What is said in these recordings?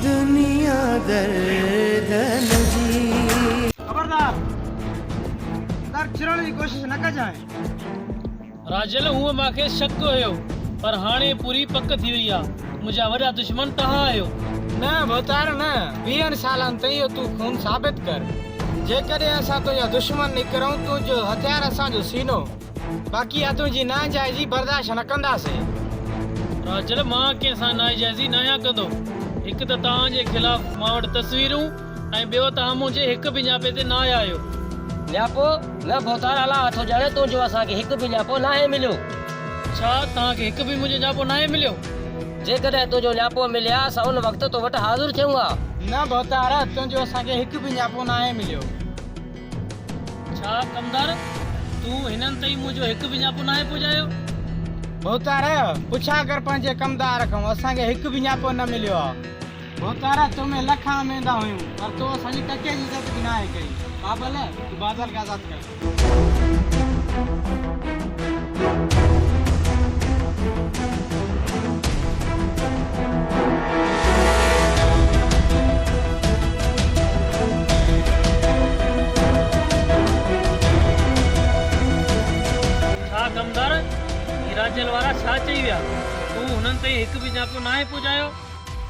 دنيا دردن جي. خبردار! در ڇرڻ جي ڪوشش نه ڪجانء. راجل، هونء مان کي شڪ هيو، پر هاڻي پوري پڪ ٿي وئي آ. منهنجا وڏا دشمن توهان آهيو. نه ڀوتار نه، ويهن سالن تائين اهو تون خون ثابت ڪر. جيڪڏهن اسان تنهنجا دشمن نڪرون، تنهنجو هٿيار اسان جو سينو. باقي اها تنهنجي ناجائزي برداشت نه ڪنداسين. راجل، مان ڪنهن سان ناجائزي ناهيان ڪندو. هڪ ته توهان جي خلاف مان وٽ تصويرون ۽ ٻيو توهان منهنجي هڪ به نياپي تي نه آيا آهيو. نياپو؟ نه ڀوتار الله هٿو ڄاڻي تنهنجو اسان کي هڪ به نياپو ناهي مليو. ڇا توهان کي هڪ به منهنجو نياپو ناهي مليو؟ جيڪڏهن تنهنجو نياپو ملي ها اسان ان وقت تو وٽ حاضر ٿيون ها. نه ڀوتار تنهنجو اسان کي هڪ به نياپو ناهي مليو. ڇا ڪمدار، تون هنن تائين منهنجو هڪ به نياپو ناهي پڄايو؟ ڀوتار، پڇا ڪر پنهنجي ڪمدار کان، اسان کي هڪ به نياپو نه مليو آ. ڀوتار، تو ۾ لکان اميدان هيون، پر تو اسان جي ٽڪي جي عزت به ناهي ڪئي. بابل، تون بادل کي آزاد ڪر. ڇا ڪمدار، هي راجل وارا ڇا چئي ويا؟ تون هنن تائين هڪ به نياپو ناهي پڄايو؟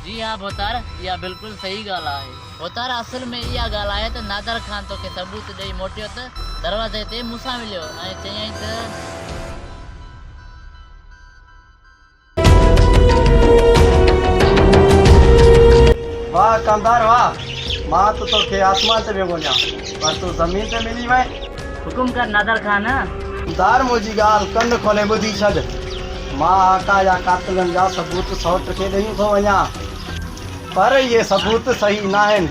جي ها ڀوتار، اها بلڪل صحيح ڳالهه آهي. ڀوتار، اصل ۾ اها ڳالهه آهي ته نادر خان توکي ثبوت ڏئي موٽيو ته دروازي تي مون سان مليو ۽ چيائين ته. واهه ڪمدار واهه! مان ته توکي آسمان تي پيو ڳوليان، پر تون زمين تي ملي وئين. حڪم ڪر نادر خان. ڪمدار منهنجي ڳالهه ڪن کولي ٻڌي ڇڏ. مان آقا جا قاتلن جا ثبوت سئوٽ کي ڏيون ٿو وڃان، پر اهي ثبوت صحيح ناهن.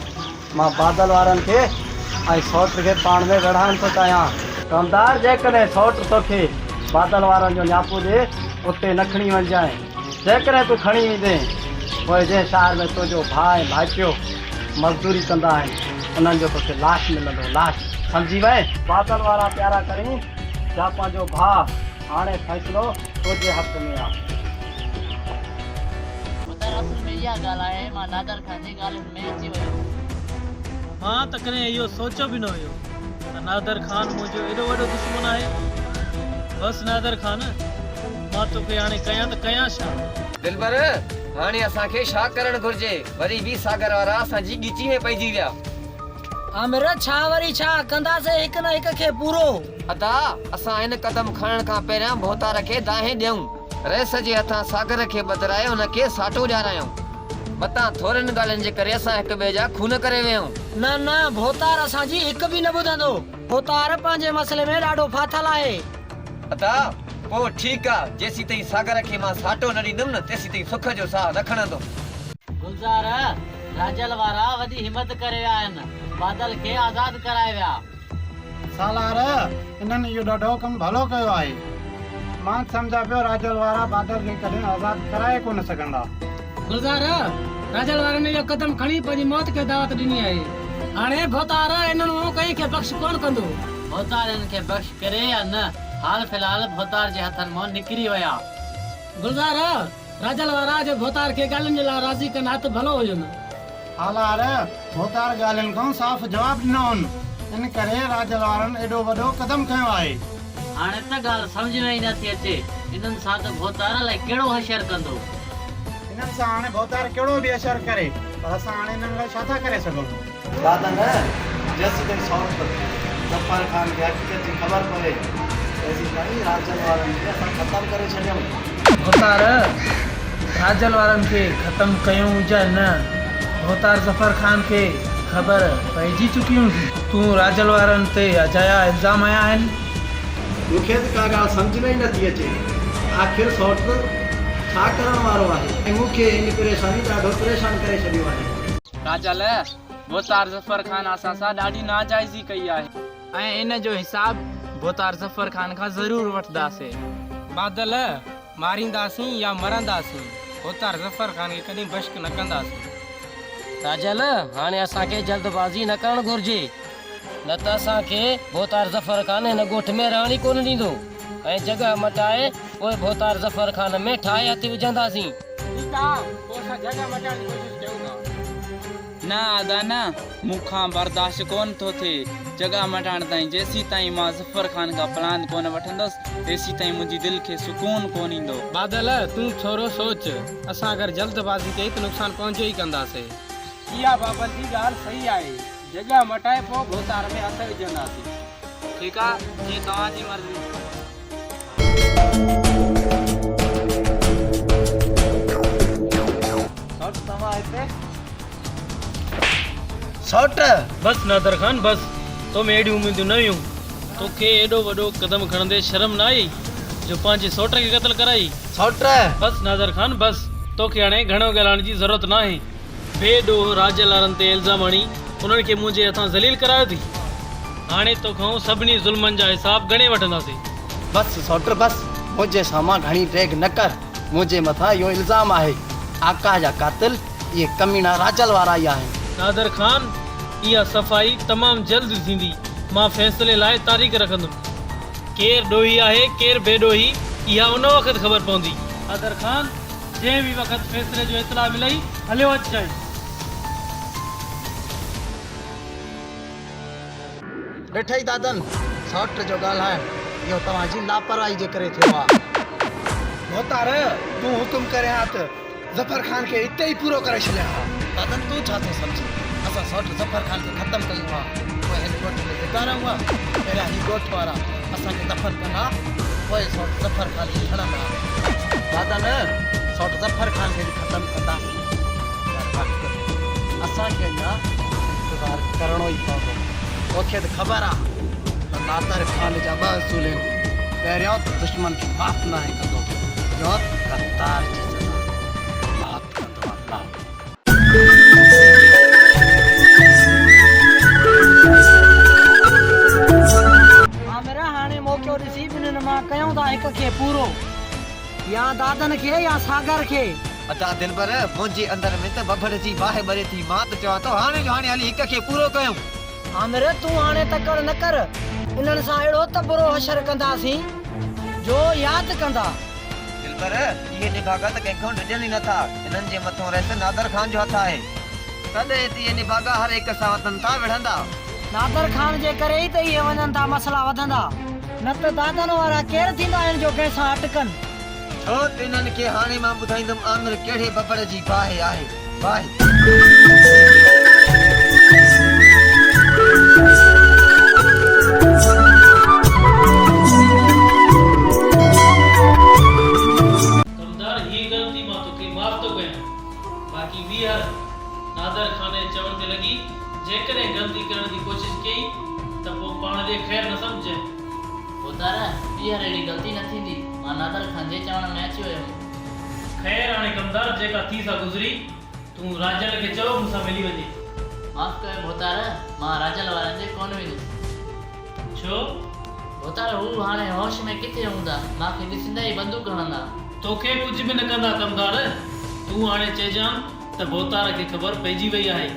مان بادل وارن کي ۽ سئوٽ کي پاڻ ۾ وڙهائڻ ٿو چاهيان. ڪمدار جيڪڏهن سئوٽ توکي بادل وارن جو نياپو ڏي، اتي نه کڻي وڃجانء. جيڪڏهن تون کڻي ويندين، پوء جنهن شهر ۾ تنهنجو ڀاء ۽ ڀائٽيو مزدوري ڪندا آهن، انهن جو توکي لاش ملندو، لاش. سمجهي وئين؟ بادل وارا پيارا ڪرين جا پنهنجو ڀاء، هاڻي فيصلو تنهنجي هٿ ۾ آ. پٽ اصل ۾ اها ڳالهه آهي، مان نادر خان جي ڳالهين ۾ اچي ويو. مان ته ڪڏهن اهو سوچيو به نه هيو ته نادر خان منهنجو ايڏو وڏو دشمن آهي. بس نادر خان، مان توکي هاڻي ڪيان ته ڪيان ڇا؟ دلبر، هاڻي اسان کي ڇا ڪرڻ گهرجي؟ وري به ساگر وارا اسان جي ڳچي ۾ پئجي ويا. عامر، ڇا وري ڇا، ڪنداسين هڪ نه هڪ کي پورو. ادا، اسان ان قدم کڻڻ کان پهريان ڀوتار کي دانهين ڏيون. رئيس جي هٿان ساگر کي ٻڌرائي ان کي ساٽو ڏيارايون. متان ٿورين ڳالهين جي ڪري اسان هڪ ٻئي جا خون ڪري ويهون. نه نه، ڀوتار اسان جي هڪ به نه ٻڌندو. ڀوتار پنهنجي مسئلي ۾ ڏاڍو ڦاٿل آهي. ادا، پوء ٺيڪ آ، جيسيتائين ساگر کي مان ساٽو نه ڏيندم نه، تيسيتائين سک جو ساهه نه کڻندم. گلزار، راجل وارا وڏي همت ڪري ويا آهن، بادل کي آزاد ڪرائي ويا. سالار، انهن اهو ڏاڍو ڪم ڀلو ڪيو آهي. مان سمجهان پيو راجل وارا بادل کي ڪڏهن آزاد ڪرائي ڪونه سگهندا. گلزار، راجل وارن اهو قدم کڻي پنهنجي موت کي دعوت ڏني آهي. هاڻي ڀوتار انهن مان ڪنهن کي بخش ڪونه ڪندو. ڀوتار انهن کي بخش ڪري يا نه، حال في الحال ڀوتار جي هٿن مان نڪري ويا. گلزار، راجل وارا جي ڀوتار کي ڳالهين جي لاء راضي ڪن ها ته ڀلو هجن. هالار، ڀوتار ڳالهين کان صاف جواب ڏنو هن، ان ڪري راجل وارن ايڏو وڏو قدم کنيو آهي. هاڻي ته ڳالهه سمجهه ۾ ئي نه ٿي اچي، انهن سان ته ڀوتار الائي ڪهڙو حشر ڪندو. انهن سان هاڻي ڀوتار ڪهڙو به حشر ڪري، پر اسان هاڻي انهن لاء ڇا ٿا ڪري سگهون؟ دادا نه، جيسيتائين سئوٽ ظفر خان کي حقيقت جي خبر پوي، تيسيتائين راجل وارن کي اسان ختم ڪري ڇڏيون. ڀوتار، راجل وارن کي ختم ڪيون يا نه، ڀوتار ظفر خان کي خبر پئجي چڪي هوندي. تون راجل وارن تي اجايا الزام هنيا آهن. مون کي ته ڪا ڳالهه سمجهه ۾ ئي نه ٿي اچي ته آخر سئوٽ ڇا ڪرڻ وارو آهي ۽ مون کي ان پريشاني ڏاڍو پريشان ڪري ڇڏيو آهي. راجل، ڀوتار ظفر خان اسان سان ڏاڍي ناجائزي ڪئي آهي ۽ ان جو حساب ڀوتار ظفر خان کان ضرور وٺنداسين. بادل، مارينداسين يا مرنداسين، ڀوتار ظفر خان کي ڪڏهن بشڪ نه ڪنداسين. راجل، هاڻي اسان کي جلد بازي نه ڪرڻ گهرجي، نه ته اسان کي ڀوتار ظفر خان هن ڳوٺ ۾ رهڻ ئي ڪونه ڏيندو ۽ جڳهه مٽائي پوء ڀوتار ظفر خان ۾ ٺاهي هٿ وجهنداسين. ٺيڪ آ، پوء اسان جڳهه مٽائڻ جي ڪوشش ڪيون ٿا. نه ادا نه، مون کان برداشت ڪونه ٿو ٿئي. جڳهه مٽائڻ تائين جيسيتائين مان ظفر خان کان پلاند ڪونه وٺندس، تيسيتائين منهنجي دل کي سڪون ڪونه ايندو. بادل، تون ٿورو سوچ. اسان اگر جلد بازي ڪئي ته نقصان پنهنجو ئي ڪنداسين. اها بابل جي ڳالهه صحيح آهي. جڳهه مٽائي پوء ڀوتار ۾ هٿ وجهنداسين. ٺيڪ آ، جيئن توهان جي مرضي. سوٽ توهان هتي؟ سوٽ! بس نادر خان بس، تو ۾ اهڙيون اميدون نه هيون. توکي ايڏو وڏو قدم کڻندي شرم نه آئي جو پنهنجي سوٽ کي قتل ڪرائي؟ سوٽ! بس نادر خان بس، توکي هاڻي گهڻو ڳالهائڻ جي ضرورت ناهي. بي ڏوهه راڄ لارن تي الزام هڻي انهن کي منهنجي هٿان ذليل ڪرايو ٿي. هاڻي توکان سڀني ظلمن جا حساب ڳڻي وٺنداسين. بس سوٽ بس، منهنجي سامهان گهڻي ڊيگهه نه ڪر. منهنجي مٿان اهو الزام آهي. آڪاهه جا قاتل اهي ڪميڻا راجل وارا ئي آهن. نادر خان، اها صفائي تمام جلد ٿيندي. مان فيصلي لاء تاريخ رکندم. ڪير ڏوهي آهي، ڪير بي ڏوهي، اها ان وقت خبر پوندي. نادر خان، جنهن به وقت فيصلي جو اطلاع ملئي، هليو اچجانء. ڏٺئي دادن، سئوٽ جو ڳالهائڻ اهو توهان جي لاپرواهي جي ڪري ٿيو آ. ڀوتار، تون حڪم ڪرين ها ته ظفر خان کي اتي ئي پورو ڪري ڇڏيان ها. دادن، تون ڇا ٿو سمجهين؟ اسان سئوٽ ظفر خان کي ختم ڪيون ها، پوء هن ڳوٺ ۾ زنده رهون ها؟ پهريان هي ڳوٺ وارا اسان کي دفن ڪن ها، پوء سئوٽ ظفر خان کي کڻن ها. دادن، سئوٽ ظفر خان کي به ختم ڪنداسين، پر وقت اسان کي اڃا انتظار ڪرڻو ئي پوندو. توکي ته خبر آ ته نادر خان جا ٻه اصول آهن، پهريون ته دشمن کي معاف ناهي ڪندو، ٻيو ته غدار جي سزا موت ڪندو آ، موت. عامر، هاڻي موقعو ڏسي ٻنهين مان ڪيون ٿا هڪ کي پورو، يا دادن کي يا ساگر کي. ادا دلبر، منهنجي اندر ۾ ته ڀڀڙ جي باهه ٻري ٿي، مان ته چوان ٿو هاڻي جو هاڻي هلي هڪ کي پورو ڪيون. عامر، تون هاڻي تڪڙ نه ڪر، انهن سان اهڙو ته برو حشر ڪنداسين جو ياد ڪندا. دلبر، اهي نڀاڳا ته ڪنهن کان ڊڄن ئي نه ٿا، انهن جي مٿون رئيس نادر خان جو هٿ آهي، تڏهن ته اهي نڀاڳا هر هڪ سان وتن ٿا وڙهندا. نادر خان جي ڪري ئي ته اهي وڃن ٿا مسئلا وڌندا، نه ته دادن وارا ڪير ٿيندا آهن جو ڪنهن سان اٽڪن. ڇو ته انهن کي هاڻي مان ٻڌائيندم عامر ڪهڙي ٻٻر جي باهه آهي، باهه. ڪمدار هيء غلطي مان توکي معاف ٿو ڪيان، باقي ٻيهر نادر خان جي چوڻ تي لڳي جيڪڏهن غلطي ڪرڻ جي ڪوشش ڪيئي ته پوء پاڻ ڏي خير نه سمجهجانء. ڀوتار، ٻيهر اهڙي غلطي نه ٿيندي. مان نادر خان جي چوڻ ۾ اچي ويو هوم. خير هاڻي ڪمدار جيڪا ٿي سا گذري، تون راجل کي چئو مون سان ملي وڃي. معاف ڪيو ڀوتار، مان راجل وارن جي ڪونه ويندس. ڇو؟ ڀوتار، هو هاڻي هوش ۾ ڪٿي هوندا، مان کي ڏسندا ئي بندوق هڻندا. توکي ڪجهه به نه ڪندا ڪمدار، تون هاڻي چئجان ته ڀوتار کي خبر پئجي وئي آهي،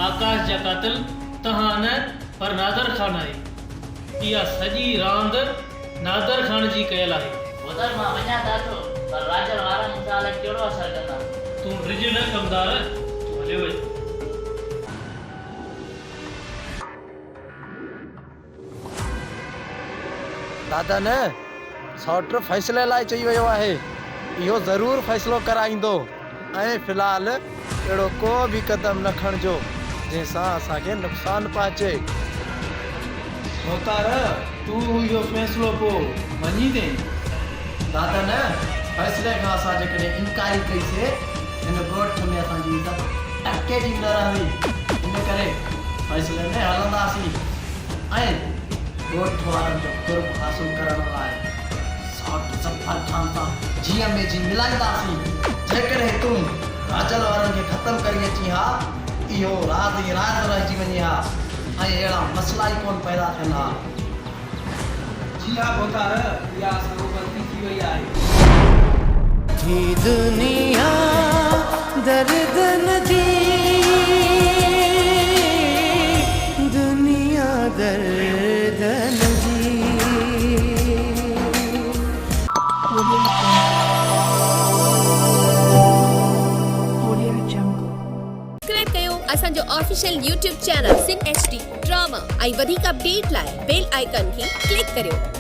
آڪاش جا قاتل توهان نه پر نادر خان آهي. اها سڄي راند نادر خان جي ڪيل آهي. ڀوتار مان وڃان ته اٿو، پر راجل وارا مون سان الائي ڪهڙو اثر ڪندا. تون ڊڄ نه ڪمدار، تون هليو وڃ. دادا نه، سئوٽ فيصلي لاء چئي ويو آهي. اهو ضرور فيصلو ڪرائيندو ۽ في الحال اهڙو ڪو به قدم نه کڻجو، جنهن سان اسان کي نقصان پهچي. ڀوتار، تون اهو فيصلو پوء مڃيندين؟ دادا نه، فيصلي کان اسان جيڪڏهن انڪاري ڪئي سي، هن ڳوٺ ۾ اسان جي عزت ٽڪي جي به نه رهندي. ان ڪري فيصلي ۾ هلنداسين ۽ ڳوٺ وارن جو قرب حاصل ڪرڻ لاء ساٺ ظفر خان سان جيء ۾ جي ملائينداسين. جيڪڏهن تون راجل وارن کي ختم ڪري اچين ها، اهو راز ئي راز رهجي وڃي ها ۽ اهڙا مسئلا ئي ڪونه پيدا ٿين ها. جي ها ڀوتار، اها اسان کان غلطي ٿي وئي آهي. ٿي دنيا دردن جي دنيا دردن جي. Audio Jungle. Subscribe ڪيو اسان جو official YouTube channel Sindh H D drama ۽ وڌيڪ اپڊيٽ لاء بيل آئيڪان کي ڪلڪ ڪريو.